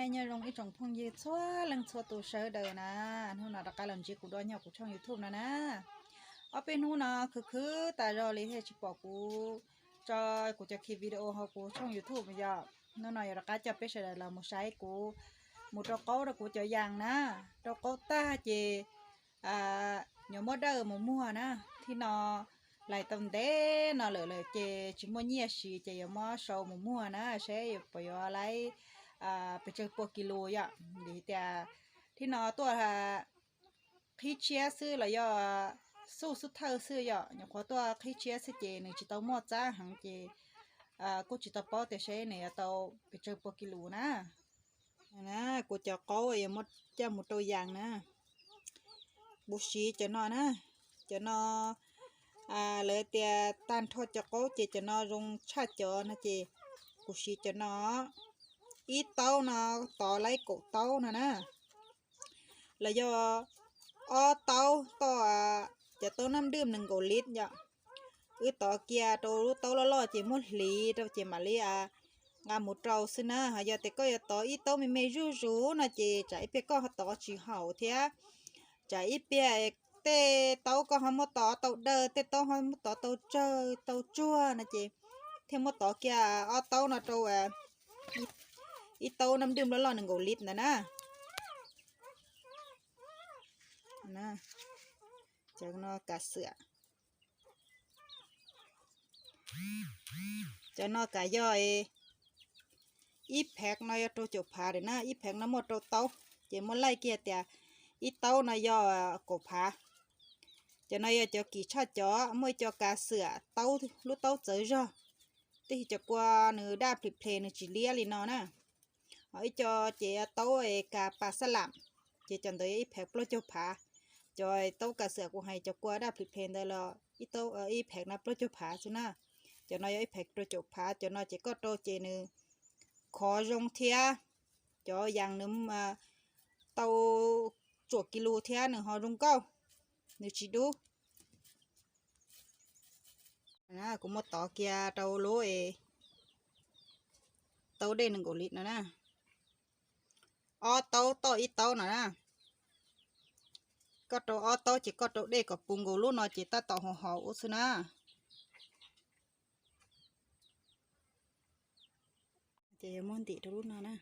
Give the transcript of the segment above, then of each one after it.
Nyob zoo ib tsoom phooj ywg txhua leej txhua tus sawv daws na, hnub no rov qab los ntsib kuv dua nyob kuv tshooj YouTube no na. Ob peb hnub no khwv khwv tas zog li thiaj tsis pom kuv tso kuv cov ki video hauv kuv tshooj YouTube yom. Hnub no yog rov qab coj peb sawv daws los mus saib kuv mus rau qaub rau kuv cov yas na, rau qaub tag ces yuav muab dawj mus muag na. Thib no lais tau ntev no lawm lawm ces tsis muaj nyiaj siv ces yuav muab sau mus muag na, saib puas yuav laib pes tsawg pua kis lus yom. Vim tias thib no tuaj qhib tshiab xwb los yog xuj xub thawj xwb yom, nyuam qhuav tuaj qhib tshiab xwb ces nws tsis tau muaj txab heev ces kuj tsis tau paub tias saib nws yuav tau pes tsawg pua kis lus na. Kuv cov qaub yuav muab coj mus rau yas na. Kuv siv cov no na, cov no lawv tias tag nrho cov qaub ces cov no zoo tshaj cov no ces kuv siv cov no. Ib taub no tov laib kaum taub no na, los yog ob taub toj cov taub nab dwj nees nkaum lis yom. Wb tov kiag rau lub taub loj loj ces muab hliv rau ces mam li nqa mus rau xwb na. Ho yog tias koj yuav tov ib taub me me zuj zus no ces tsam ib pliag koj tov tsis haum thiab tsam ib pliag tej taub koj ho muab tov tau dawj, tej taub ho muab tov tau tsawg tau tsuag no ces thiaj muab tov kiag ob taub no rau ib taub nab dwj loj loj nees nkaum lis ntawd na. Cov no kav xwam. Cov no kav yog ib phev no yog rau caum phav lawm na, ib phev no muaj rau taub, ces muab laij kiag tias ib taub no yog kaum phav. Cov no yog cov kim tshaj cov, muaj ib co kav xwam taub, lub taub txawv zog, tib si cov kua nws daj plis ples nws tsis liab li no na. Ho ib co ces taub kav pas xab lam, ces cov ntawd yog ib phev plaub caug phav. Cov taub kav xwam kuv hais cov kua daj plis ples ntawd los ib phev no plaub caug phav xwb na. Cov no yog ib phev rau caum phav, cov no ces koj rau ces nws khov zoo thiab, cov yas nws tau tsuam kis lus thiab nws ho zoo nkauj, nws tsis dub. Kuv muab tov kiag rau lub taub dej nees nkaum lis no na. Ob taub toj ib taub no na. Koj rau ob taub ces koj rau dej kom puv nkaus lub no ces tab tom hau hau ub xwb na. Ces yuav muab ntim rau lub no na.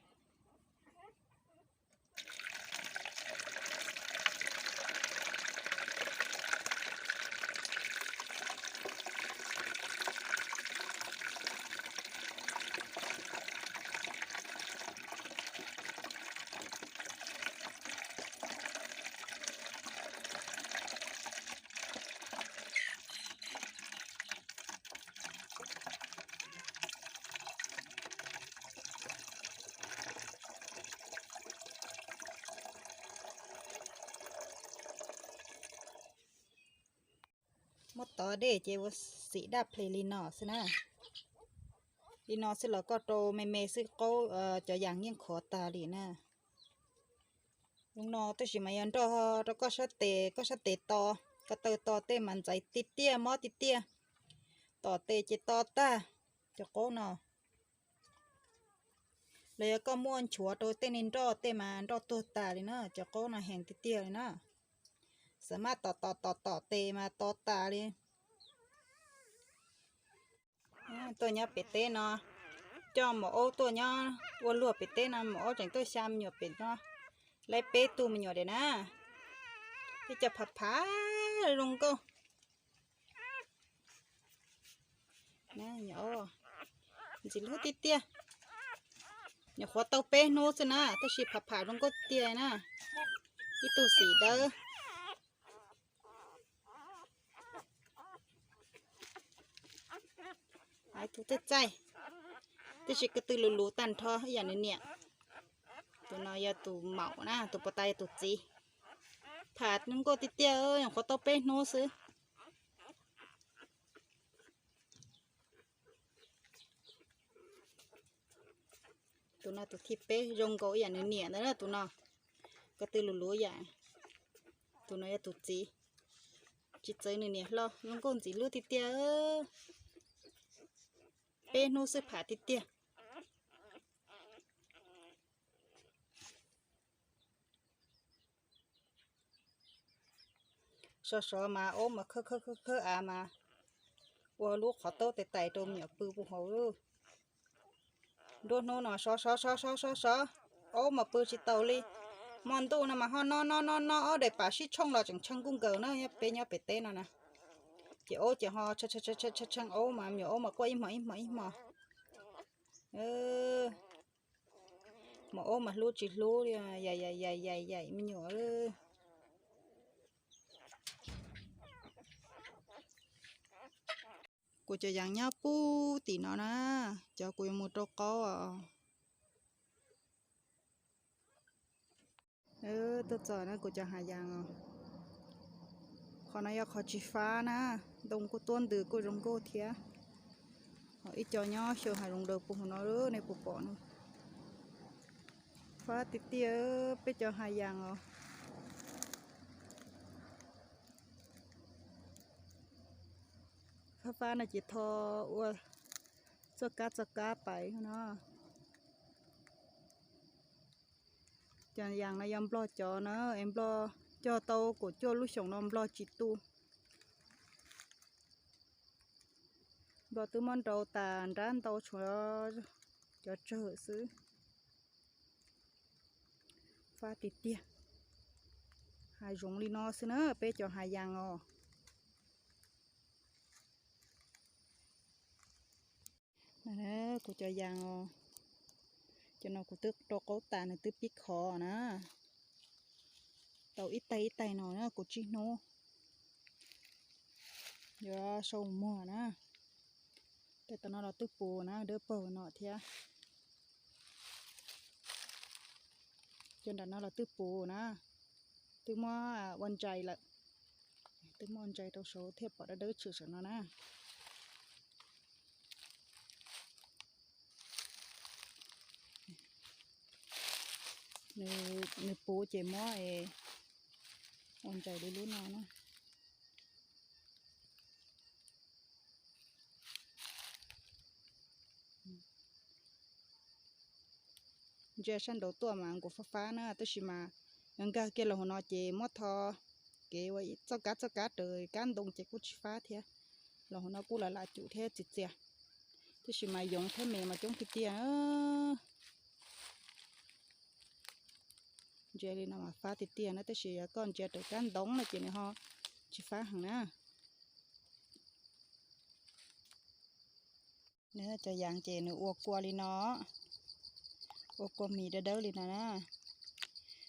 Muab tov dej ces ua xim daj ples li no xwb na. Li no xwb los koj rau me me xwb qaub cov yas yeej khov tag li na. Zoo no tab sis mas yog nroj rau koj sab tes, koj sab tes to, ko taw to tej mas ntxaiv tiag tiag mob tiag tiag. Tom tes ces to tag cov qaub no. Los yog koj muaj nchuav rau tej niag nroj tej mas nroj tuag tas li na, cov qaub no heev tiag tiag li na. Xav maj tom tom tom tom tes mas to tas li. Tuaj nyob pem teb no, coj maum aub tuaj nyob ua luag pem teb no, maum aub tseem tuaj xya me nyuam pem no, laib peb tug me nyuam diam na. Tej cov phav phav zoo nkauj. Ntxim hlub tiag tiag. Nyuam qhuav tau peb hnub xwb na tab sis phav phav zoo nkauj tiag na. Ib tug xim dawb. Ib tug txaij txaij, tab sis ko tw luv luv tag nrho ib yam nws niam. Tus no yog tus maum na, tus puag ta yog tus txiv. Phav zoo nkauj tiag tiag, nyuam qhuav tau peb hnub xwb. Tus no tus thib peb zoo nkaus ib yam nws niam ntawd na tus no. Ko tw luv luv yam. Tus no yog tus txiv, tsis txawv nws niam hlo, zoo nkauj ntxim hlub tiag tiag. Peb hnub xwb phav tiag tiag. Sov sov mas aub mas khawb khawb khawb khawb av mas ua lub qhov taub tais tais rau me nyuam pw puag hauv. Nruab hnub no sov sov sov sov sov sov, aub mas pw tsis taus li. Hmo ntuj no mas ho no no no no ob daim pam sib tshooj los tseem tshee nkuj nkaws na, peb nyob pem teb no na. Ces aub ces ho tshee tshee aub mas me nyuam aub mas quaj ib hmos ib hmos ib hmos. Mas aub mas hlub tsis hlub li, yaim yaim yaim yaim yaim me nyuam. Kuv cov yas nyob puag tim no na, cov kuv yuav mus rau qaub os. Tuaj txog na kuv cov hav yas os. Qhov no yog qhov tsis fab na, ntoo kuj tuab ntws kuj zoo nkauj thiab. Ho ib co nyob xyaw hav zoov daws puag hauv no nej puas pom no. Fab tiag tiag peb cov hav yas os. Fab fab no ces tho ua txoj kab txoj kab pais no. Cov yas no yog nplog cov na, es nplog cog tau kaum cuaj lub xyoos no nplog tsis tu. Nplog twb muab nrau tas nrab ntau, tshuav cov tsawg xwb. Fab tiag tiag. Hav zoov li no xwb na peb cov hav yas os. Kuv cov yas os, cov no kuv twb rau qaub tas nws twb pib khov na. Tau ib taig ib taig no na kuv tsib hnub yuav sau muag na. Tej tom no los twb puv na, dawb paug no thiab. Cov nram no los twb puv na, twb muab ua ntsais lawm. Twb muab ua ntsais rau saud thiaj pom dawb dawb tshwm saum no na. Nws puv ces muab ua ntsais li lub no na. Ntsia sab nraud tuaj mas kuv fab fab na, tab sis mas nkag kiag los hauv no ces muab tho kev ua txoj kab txoj kab raws kab ntoo ces kuj tsis fab thiab. Los hauv no kuj lam lam cum thiab txias txias, tab sis mas yoov thiab me mas coob tiag tiag. Ntsia li no mas fab tiag tiag na, tab sis yog koj ntsia raws kab ntoo no ces nws ho tsis fab heev na. Nws cov yas ces nws ua kua li no, ua kua mis dawb dawb li no na.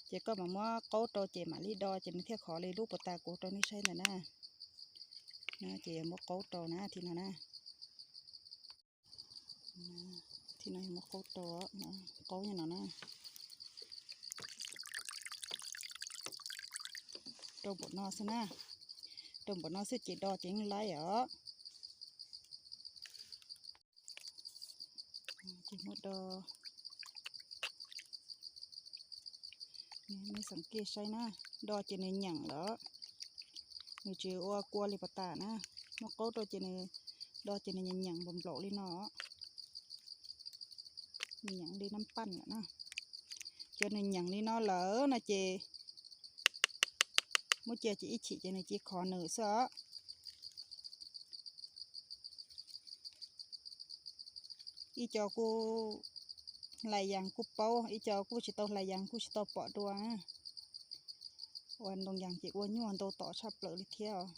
Ces koj mam muab qaub rau ces mam li do ces nws thiaj khov li lub puas tas kuv rau nej saib ntawm na. Ces muab qaub rau na, thib no na. Thib no muab qaub rau, qaub nyob no na. Rau npaum no xwb na. Rau npaum no xwb ces do ces yeej laib os. Ces muab do, nej xeem kiag saib na, do ces nws nyeem lawm, nws tsis ua kua li puas tas na. Muab qaub rau ces nws do ces nws nyeem nyeem nplaum nplaum li no, nws nyeem li nab paj lawm na. Ces nws nyeem li no lawm no ces muab cia ces ib chim ces nws cia khov nws xwb os. Ib co kuj hlais yas kuj paub, ib co kuj tsis tau hlais yas kuj tsis tau pom dua. Ua ntoo yas ces ua nyuaj ntau tom tshaj plaws li thiab os.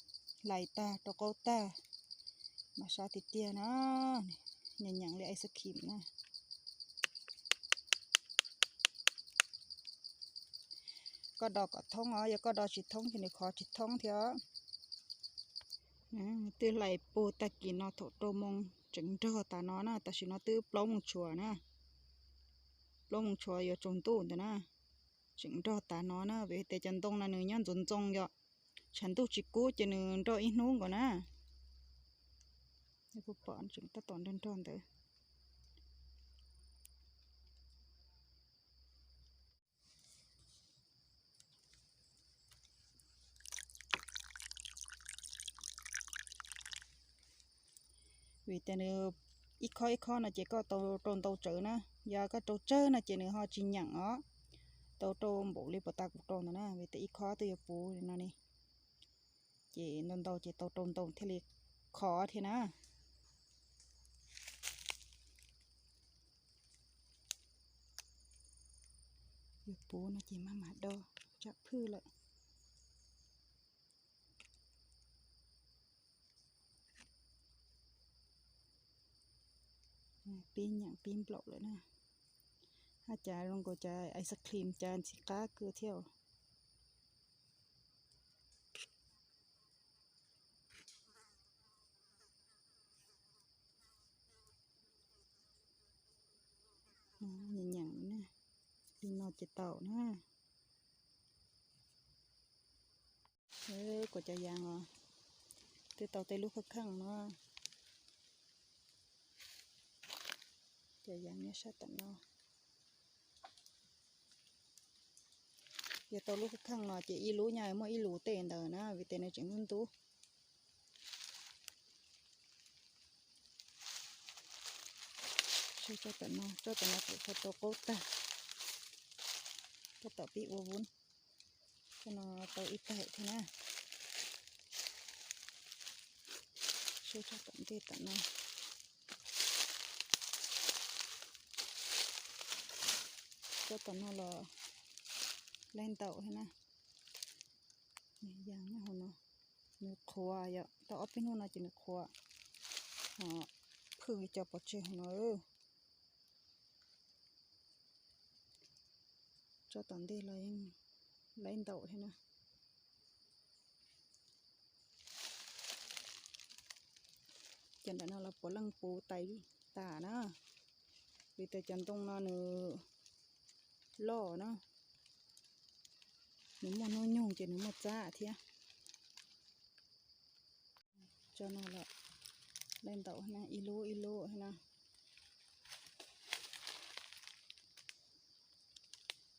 Hlais tag rau qaub tag mas sab tiag tiag na, nyeem nyeem li ice cream na. Koj do kom thoob os, yog koj do tsis thoob ces nws khov tsis thoob thiab. Twb hlais puag tag kis no thaum rau moo tseem nrog tas no na, tam sim no twb plaub moo tshuav na. Plaub moo tshuav yuav tsaus ntuj ntawd na, tseem nrog tas no na, vim tias cov ntoo no nws nyob ntxoov ntxoo yom, tshav ntuj tsis kub ces nws nrog ib hnub nkaus na. Pom tseem tab tom nrog nrog ntawd. Vim tias nws ib khob ib khob no ces koj tau rau ntau tsawv na, yog koj rau tsawg no ces nws ho tsis nyeem os. Tau rau npaum li puas tas kuv rau ntawd na, vim tias ib khob twb yuav puv li no ne. Ces ntau ntau ces tau rau ntau thiaj li khov thiab na. Yuav puv no ces maj mam do tsam phwj lawm. Pib nyeem pib nplaum lawm na. Haj cas zoo nkaus cov ice cream cas ntxim qab kawg thiab. Nyeem nyeem na, li no ces tau na. Kuv cov yas os, twb tau tej lub khaj kheej no. Cov yas nyob sab tom no. Yog tau lub khaj kheej no ces ib lub nyaj muaj ib lus tej ntawd na, vim tias nws tseem ntub ntub. Tso tom no, tso tom no kuv tso rau qaub tag. Tab tom pib ua vub. Cov no tau ib tag thiab na. Sub tso tom ntej tom no. Tso tom no los laib ntaus thiab na. Nws yas nyob hauv no, nws qhuav yom, tau ob peb hnub no ces nws qhuav, phwj cov pov tseg hauv no. Tso tom ntej los yeej laib ntaus thiab na. Cov ntawm no los puav leej puv tais tas na, vim tias cov ntoo no nws loj na, nws muaj hnub nyoog ces nws muaj txab thiab. Tso no los laib ntaus ib lub ib lub na.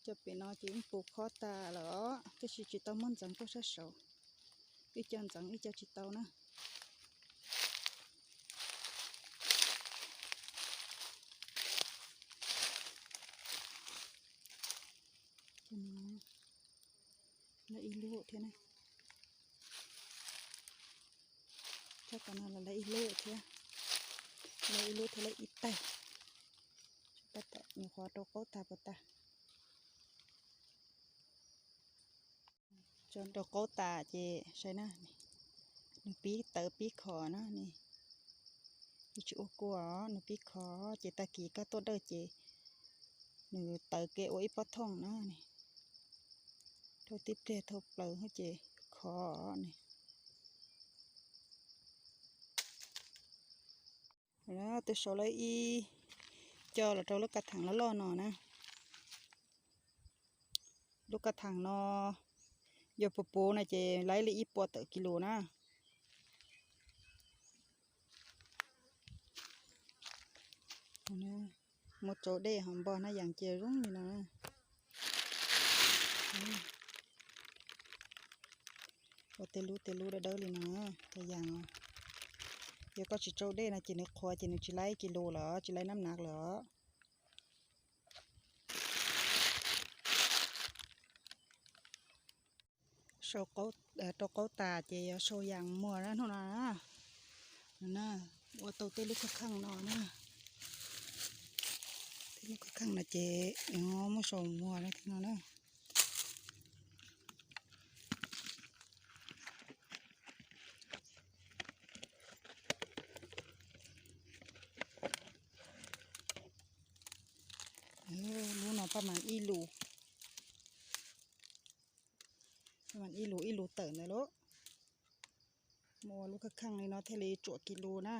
Cov pem no ces yeej puv khob tas lawm, tab sis tsis tau muab ntxeev tuaj sab saud, ib co ntxeev ib co tsis tau na. Lawv ib lub thiab na. Tsob tom no los lawv ib lub thiab, lawv ib lub thiab lawv ib taig. Tab tom nyuam qhuav rau qaub tas puas tas. Tso rau qaub tas ces saib na, nws pib tawv pib khov na, nws tsis ua kua os, nws pib khov ces tag kis koj tuaj dawj ces nws tawv kev ua ib pob thooj na. Dhau tib pliag dhau plaws ces khov ne. Twb sau lawv ib co los rau lub kav theem loj loj no na. Lub kav theem no yog puv puv no ces laib li ib puas tawm kis lus na. Muab tsau dej ho npog na, yas cia zoo li no. Ua tej lub tej lub dawb dawb li no, cov yas. Yog koj tsis tsau dej no ces nws qhuav ces nws tsis laib kis lus lawm, tsis laib nab nav lawm. Rau qaub tas ces yuav sau yas muag na hnub no na. Ua tau tej lub khaj kheej no na. Tej lub khaj kheej no ces muab sau muag no na. Lub no paj mas ib lus, paj mas ib lus ib lus tawm ntawd lauj. Muab ua lub khaj kheej li no thiaj li tsuam kis lus na.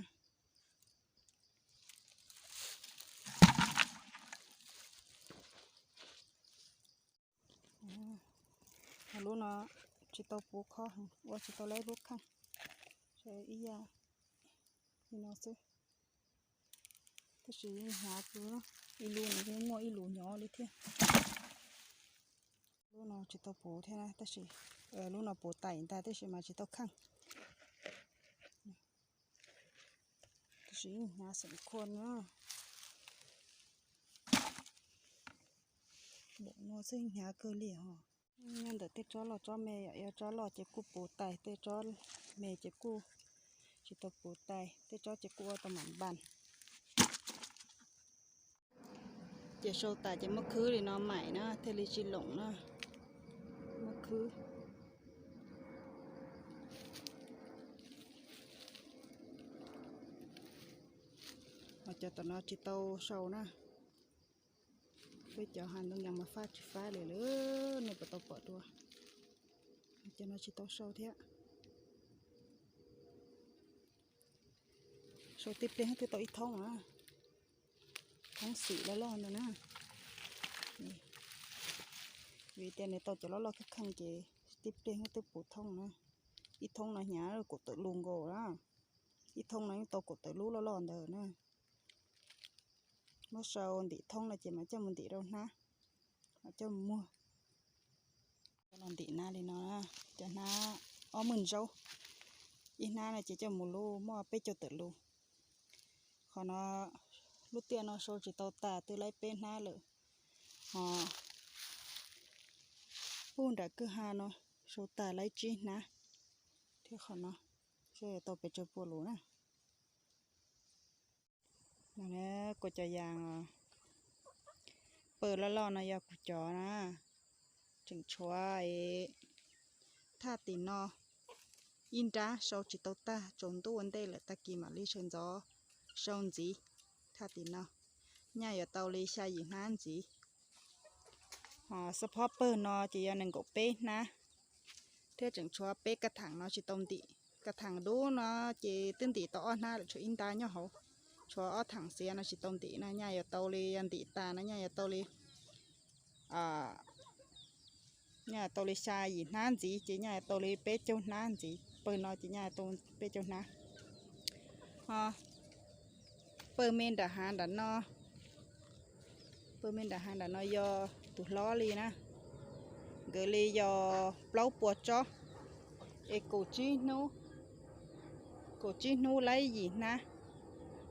Lub no tsis tau puv khob, ua tsis tau laib lub kheej, ib yam li no xwb. Tab sis yeej hnyav kawg, ib lub no yeej muaj ib lus nyob li thiab. Lub no tsis tau puv thiab na, tab sis lub no puv tais ntag tab sis mas tsis tau kheej. Tab sis yeej hnyav xeem khua na. Npaum no xwb hnyav kawg li os. Nyob ntawm tej tsob loj tsob me yom, yog tsob loj ces kuj puv tais, tej tsob me ces kuj tsis tau puv tais, tej tsob ces kuj ua tau mam npas. Ces sau tas ces muab khwb li no maim na thiaj li tsis loom na. Muab khwb. Ho cov tom no tsis tau sau na. Peb cov ha ntoo yas mas fab tsis fab li lawm, nej puas tau pom dua. Cov no tsis tau sau thiab. Sau tib pliag twb tau ib thoob na. Thoob xim loj loj ntawd na. Vim tias nws tau cov loj loj kheej kheej ces tib pliag twb puv thoob na. Ib thoob no hnyav kaum tawm lus nkaus na. Ib thoob no yeej tau kaum tawm lub loj loj ntawd na. Muab sau ntim thoob no ces mam coj mus ntim rau hnab, mam coj mus muag. Coj los ntim na li no, cov hnab ob mwj ntsaub, ib hnab no ces coj mus lub muaj peb caug tawm lus. Qhov no lub tiaj no sau tsis tau tas twb laib peb hnab lawm. Ho puag nram kwj ha no sau tas laib tsib hnab, thiab qhov no sau tau pes tsawg pua lus na. Kuv cov yas pawg loj loj no yog kuv cov na. Tseem tshuav thaj tim no ib nrab sau tsis tau tag, tsaus ntuj ua ntej lawm, tag kis mam li sawv ntxov sau ntxiv. Thaj tim no nyaj yuav tau li xya yim hnab ntxiv. Ho xab phob pawg no ces yog nees nkaum peb hnab, thiab tseem tshuav peb ka thaam no tsis tau ntim. Ka thaam dub no ces twb ntim tau ob hnab lawm, tshuav ib nrab nyob hauv. Tshuav ob thaam xiav no tsis tau ntim no, nyaj yuav tau li, yog ntim tas no nyaj yuav tau li, nyaj yuav tau li xya yim hnab ntxiv ces nyaj yuav tau li peb caug hnab ntxiv. Pawg no ces nyaj yuav tau peb caug hnab. Ho pawg me nram hav nram no, pawg me nram hav nram no yog tus hlob li na. Nkawd li yog plaub puas tsob, es kaum tsib hnub, kaum tsib hnub laib yim hnab.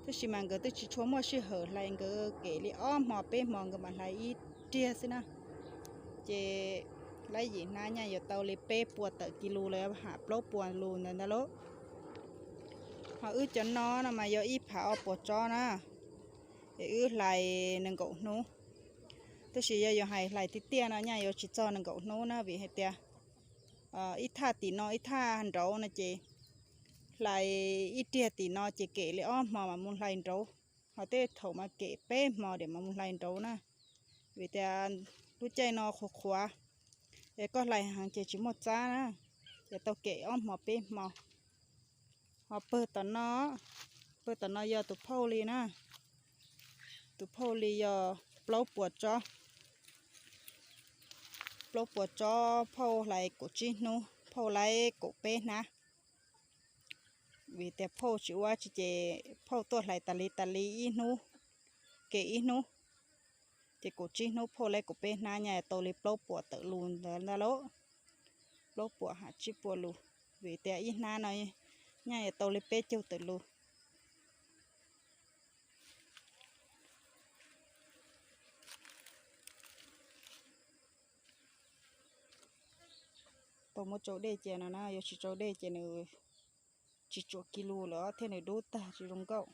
Tab sis mas nkawd twb tsis tshua muaj sij hawm hlais, nkawd kem li ob hmo peb hmo nkawd mam hlais ib riag xwb na. Ces laib yim hnab nyaj yuav tau li peb puas tawm kis lus los yog ham plaub puas lus ntawd ntag lauj. Ho wb cov no no mas yog ib phav ob puas tsob na, es wb hlais nees nkaum hnub. Tab sis yog yuav hais hlais tiag tiag no nyaj yuav tsis txog nees nkaum hnub na, vim hais tias ib thaj tim no ib thaj nraud no ces hlais ib riag tim no ces kem li ob hmo mas mus hlais nraud, ho tej thaum mas kem peb hmo diam mas mus hlais nraud na. Vim tias lub caij no qhuav qhuav, es koj hlais heev ces tsis muaj txab na, ces tau kem ob hmo peb hmo. Ho pawg tom no, pawg tom no yog tus phauj li na, tus phauj li yog plaub puas tsob, plaub puas tsob phauj hlais kaum tsib hnub, phauj laib kaum peb hnab. Vim tias phauj tsis ua tsi ces phauj tuaj hlais tas li tas li ib hnub, kem ib hnub, ces kaum tsib hnub phauj laib kaum peb hnab nyaj yuav tau li plaub puas tawm lus ntawd ntag lauj. Plaub puas ham tsib puas lus, vim tias ib hnab no nyaj yuav tau li peb caug tawm lus. Tau muab tsau dej cia no na, yuav tsis tsau dej ces nws tsis tsuam kis lus lawm thiab nws dub tag tsis zoo nkauj.